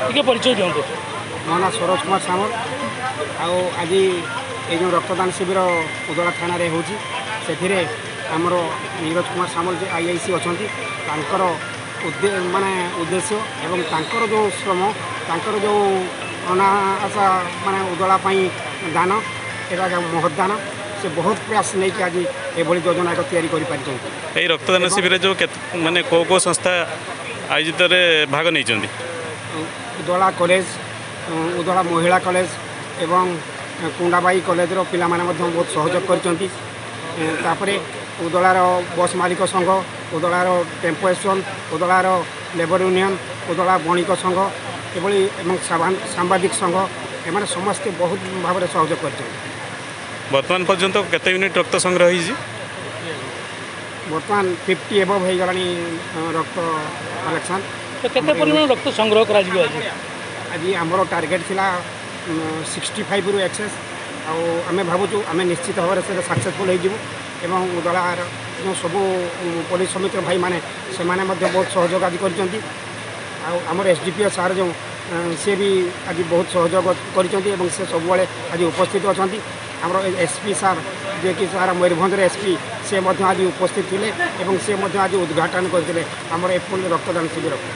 ଟିକେ ପରିଚୟ ଦିଅନ୍ତୁ। ମୋ ନାଁ ସରୋଜ କୁମାର ସାମଲ। ଆଉ ଆଜି ଏଇ ଯେଉଁ ରକ୍ତଦାନ ଶିବିର ଉଦଳା ଥାନାରେ ହେଉଛି, ସେଥିରେ ଆମର ନିରୋଜ କୁମାର ସାମଲ ଯେ I I C ଅଛନ୍ତି, ତାଙ୍କର ମାନେ ଉଦ୍ଦେଶ୍ୟ ଏବଂ ତାଙ୍କର ଯେଉଁ ଶ୍ରମ, ତାଙ୍କର ଯେଉଁ ଅନାଆଶା, ମାନେ ଉଦଳା ପାଇଁ ଦାନ, ଏଇଟା ମହତ୍ ଦାନ। ସେ ବହୁତ ପ୍ରୟାସ ନେଇକି ଆଜି ଏଭଳି ଯୋଜନା ଏକ ତିଆରି କରିପାରିଛନ୍ତି। ଏହି ରକ୍ତଦାନ ଶିବିରରେ ଯେଉଁ କେତେ, ମାନେ କେଉଁ କେଉଁ ସଂସ୍ଥା ଆୟୋଜିତରେ ଭାଗ ନେଇଛନ୍ତି? ଉଦଳା କଲେଜ, ଉଦଳା ମହିଳା କଲେଜ ଏବଂ କୁଣ୍ଡାବାଇ କଲେଜର ପିଲାମାନେ ମଧ୍ୟ ବହୁତ ସହଯୋଗ କରିଛନ୍ତି। ତାପରେ ଉଦଳାର ବସ୍ ମାଲିକ ସଂଘ, ଉଦଳାର ଟେମ୍ପୋ ଆସୋସିଏସନ୍, ଉଦଳାର ଲେବର ୟୁନିୟନ୍, ଉଦଳା ବଣିକ ସଂଘ ଏଭଳି ଏବଂ ସାମ୍ବାଦିକ ସଂଘ, ଏମାନେ ସମସ୍ତେ ବହୁତ ଭାବରେ ସହଯୋଗ କରିଛନ୍ତି। ବର୍ତ୍ତମାନ ପର୍ଯ୍ୟନ୍ତ କେତେ ୟୁନିଟ୍ ରକ୍ତ ସଂଗ୍ରହ ହେଇଛି? ବର୍ତ୍ତମାନ 50 ଏବଭ୍ ହେଇଗଲାଣି ରକ୍ତ କଲେକ୍ସନ୍। ତ କେତେ ପରିମାଣ ରକ୍ତ ସଂଗ୍ରହ କରାଯିବ ଆଜି? ଆଜି ଆମର ଟାର୍ଗେଟ୍ ଥିଲା 65ରୁ ଏକ୍ସେସ୍, ଆଉ ଆମେ ଭାବୁଛୁ ଆମେ ନିଶ୍ଚିତ ଭାବରେ ସେଇଟା ସକ୍ସେସଫୁଲ୍ ହେଇଯିବୁ। ଏବଂ ଉଦଳାର ଯେଉଁ ସବୁ ପୋଲିସ ସମିତିର ଭାଇମାନେ, ସେମାନେ ମଧ୍ୟ ବହୁତ ସହଯୋଗ ଆଜି କରିଛନ୍ତି। ଆଉ ଆମର S D P O sir ଯେଉଁ, ସିଏ ବି ଆଜି ବହୁତ ସହଯୋଗ କରିଛନ୍ତି ଏବଂ ସେ ସବୁବେଳେ ଆଜି ଉପସ୍ଥିତ ଅଛନ୍ତି। ଆମର ଏସ୍ ପି ସାର୍, ଯିଏକି ସାର୍ ମୟୂରଭଞ୍ଜର ଏସ୍ ପି, ସେ ମଧ୍ୟ ଆଜି ଉପସ୍ଥିତ ଥିଲେ ଏବଂ ସେ ମଧ୍ୟ ଆଜି ଉଦ୍ଘାଟନ କରିଥିଲେ ଆମର ଏପୁଲ ରକ୍ତଦାନ ଶିବିରକୁ।